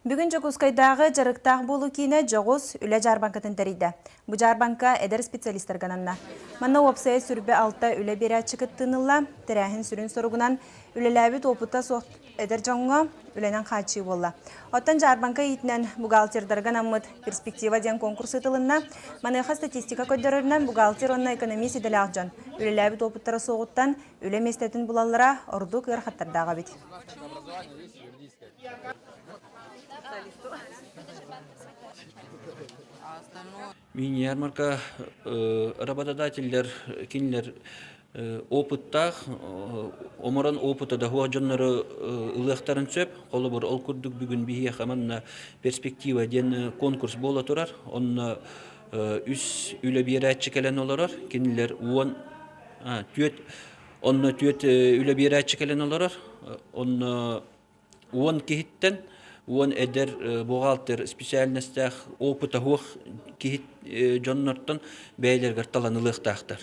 Бүгүн Дьокуускайдааҕы дьарыктаах буолуу киинэ дьоҕус үлэ дьаарбаҥкатын тэрийдэ. Бу дьаарбаҥка эдэр специалистарга ананна. Манна уопсайа 26 үлэ биэрээччи кыттыыны ылла. Тэрээһин сүрүн соругунан үлэлээбит уопута суох эдэр дьоҥҥо үлэнэн хааччыы буолла. Оттон дьаарбаҥка иитинэн бухгалтердарга анаммыт «Перспектива» диэн конкурс ыытылынна. Маныаха статистика көрдөрөрүнэн бухгалтер уонна экономист идэлээх дьон үлэлээбит уопуттара суоҕуттан үлэ миэстэтин булаллара ордук ыарахаттардаах эбит. Мини-ярмарка работодателлэр кинилэр опыттаах, оморон опыта да суох дьоннору ылыахтарын сөп. Холобур, ол курдук бүгүн биһиэхэ манна перспектива диэн конкурс буола турар. Онно үс үлэ биэрээччи кэлэн олорор. Кинилэр уон түөрт онно түөрт үлэ биэрээччи кэлэн олорор. Онно 10 киһиттэн 10 эдэр бухгалтер специальностаах опыта суох киһи дьоннортон бэйэлэригэр талан ылыахтаахтар.